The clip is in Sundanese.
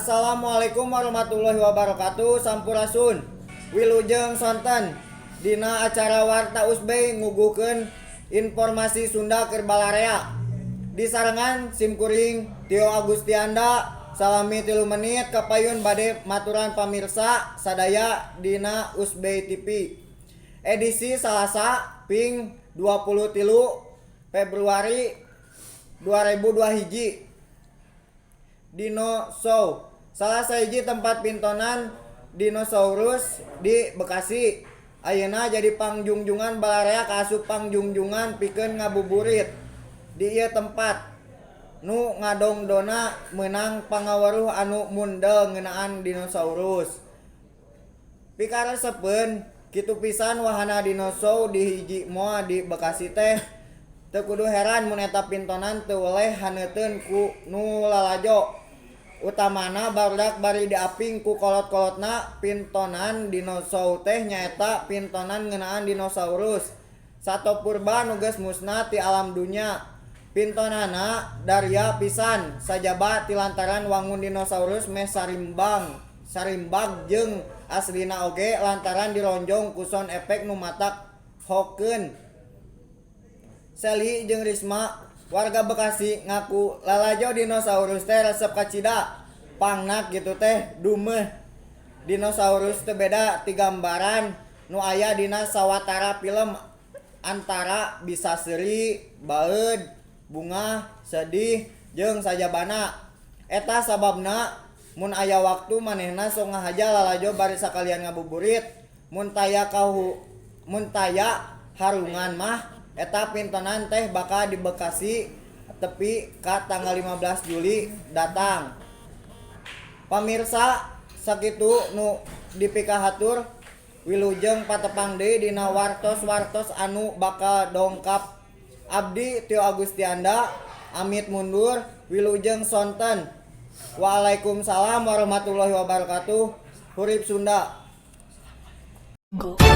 Assalamualaikum warahmatullahi wabarakatuh. Sampurasun. Wilujeng sonten. Dina acara Warta Usbey nguguhkeun informasi Sunda keur balarea. Disarengan sim kuring Tio Agustianda salami 3 menit kapayun bade maturan pamirsa sadaya dina Usbey TV. Edisi Salasa ping 23 Februari 2002 hiji. Dino Show, salah sahiji tempat pintonan dinosaurus di Bekasi, ayeuna jadi pangjungjungan balarea kaasup pangjungjungan pikeun ngabuburit di ieu tempat nu ngadongdona meunang pangaweruh anu mundel ngeunaan dinosaurus. Pikaresepeun kitu pisan wahana Dino Show di hiji mall di Bekasi teh, teu kudu heran mun eta pintonan teu weleh haneuteun ku nu lalajo, utamana barudak bari diaping ku kolot-kolotna. Pintonan Dino Show teh nyaeta pintonan ngeunaan dinosaurus, sato purba nu geus musnah ti alam dunya. Pintonanna daria pisan, sajaba ti lantaran wangun dinosaurus meh sarimbang sarimbag jeung aslina oge lantaran dironjong ku sound effect nu matak hokeun. Seli jeung Risma, warga Bekasi, ngaku lalajo dinosaurus teh resep kacida. Pangna kitu teh dumeh dinosaurus teu beda ti gambaran nu aya dina sawatara film, antara bisa seuri, baeud, bungah, sedih jeung sajabana. Eta sababna mun aya waktu manehna sok ngahaja lalajo bari sakalian ngabuburit. Mun taya harungan mah, eta pintonan teh bakal di Bekasi tepi ka tanggal 15 Juli datang. Pamirsa, sakitu nu dipikahatur. Wilujeng patepang deui dina wartos-wartos anu bakal dongkap. Abdi Tio Agustianda amit mundur. Wilujeng sonten. Waalaikumsalam warahmatullahi wabarakatuh. Hurip Sunda. Jungle.